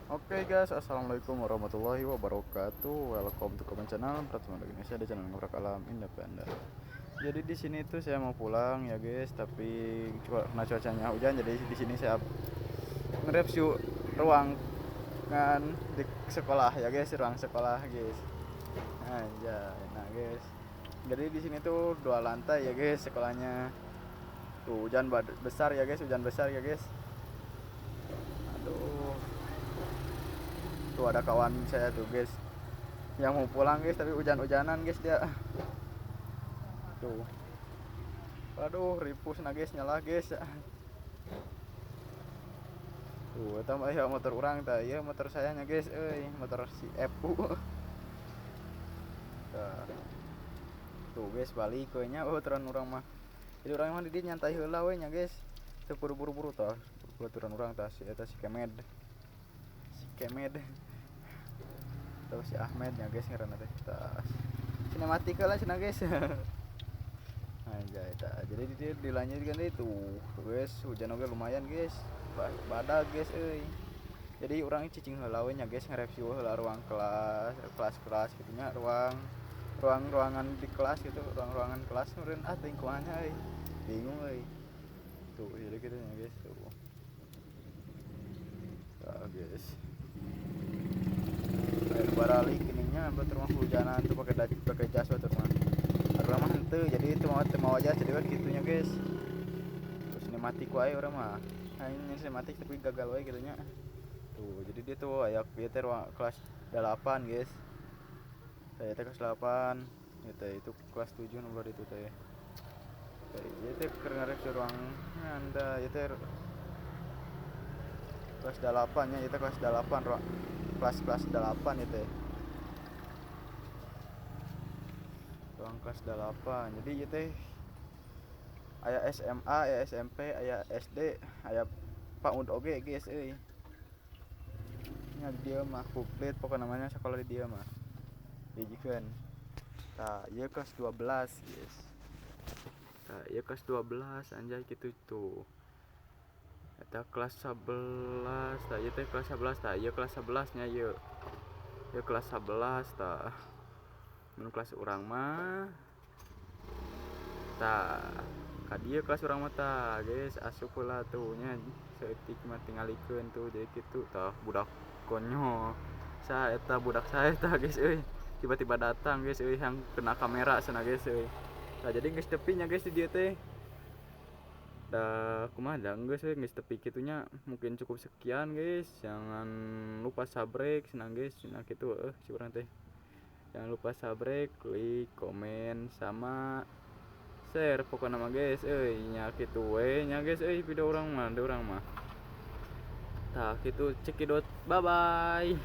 Oke guys, assalamualaikum warahmatullahi wabarakatuh. Welcome to comment channel Pratama Indonesia di channel Ngabrak Alam Independen. Jadi di sini tuh saya mau pulang ya guys, tapi karena cuacanya hujan, jadi di sini saya nge-review ruangan di sekolah ya guys, ruang sekolah guys. Anjay, nah guys. Jadi di sini tuh 2 lantai ya guys sekolahnya. Tuh hujan besar ya guys, hujan besar ya guys. Aduh. Tuh ada kawan saya tuh guys yang mau pulang guys, tapi hujan-hujanan guys dia. Tuh. Waduh, ripus nah guys, nyala guys. Tuh, eta mah ya motor urang tah, ieu motor saya nya guys euy, motor si Epu. Tah. Tuh guys, balik we nya, oh turun urang mah. Jadi urang mah di dieu nyantai heula we nya guys. Teu buru-buru tah, baturan urang tah si eta si Kemed. Si Kemed. Terus si Ahmed nya guys ngaranna teh. Tah. Sinematik heula cenah guys. Anjay tah. Jadi di dieu dilanjutkeun deui tuh. Guys, hujan oge lumayan guys. Badag guys euy. Jadi urang cicing heula we nya guys, nge-review heula ruang kelas, kelas-kelas gitu nya, ruang-ruangan di kelas gitu, ruang-ruangan kelas meureun ah teuing kumaha nya euy. Bingung euy. Tuh, jadi gitu nya guys tuh. Tah guys. Air baralik ininya batur mah hujanan tuh pakai jas batur mah. Urang mah henteu, jadi itu mah teu mawa jas, jadi we kitunya guys. Terus sinematik wae urang mah. Nah, ini sinematik tapi gagal wae gitu nya. Tuh, jadi dia tuh aya ieu teh ruang kelas 8 guys. Saya teh kelas 8, ieu teh itu kelas 7 nomor itu teh. Teh ieu teh keur ngarep ruang anda, ieu teh kelas 8 nya, ieu teh kelas 8 ruang kelas 8 ieu teh. Ruang kelas 8. Jadi ieu teh aya SMA, aya SMP, aya SD, aya PAUD oge guys euy. Nya di dieu mah komplit pokokna namanya sekolah di dieu mah. Dijikeun. Tah, ieu kelas 12 guys. Tah, ieu kelas 12 anjay kitu tuh. Eta kelas 11, tah ieu teh kelas 11, tah ieu kelas 11 nya ieu. Ieu kelas 11 tah. Mun kelas urang mah tah ka dieu kelas urang mah tah guys, asup heula tuh nya saeutik mah tingalikeun tuh jadi kitu tah budak konyol. Saha eta budak saha eta guys euy. Tiba-tiba datang guys euy yang kena kamera cenah guys euy. Tah jadi geus tepi nya guys di dieu teh. Dah kumaha dah geus euy, geus tepi kitu nya. Mungkin cukup sekian guys. Jangan lupa subscribe cenah guys, cenah kitu heueuh si urang teh. Jangan lupa subscribe, klik, komen sama share pokokna mah guys euy, nya kitu we nya guys euy video urang mah, urang mah. Tah kitu cekidot, bye bye.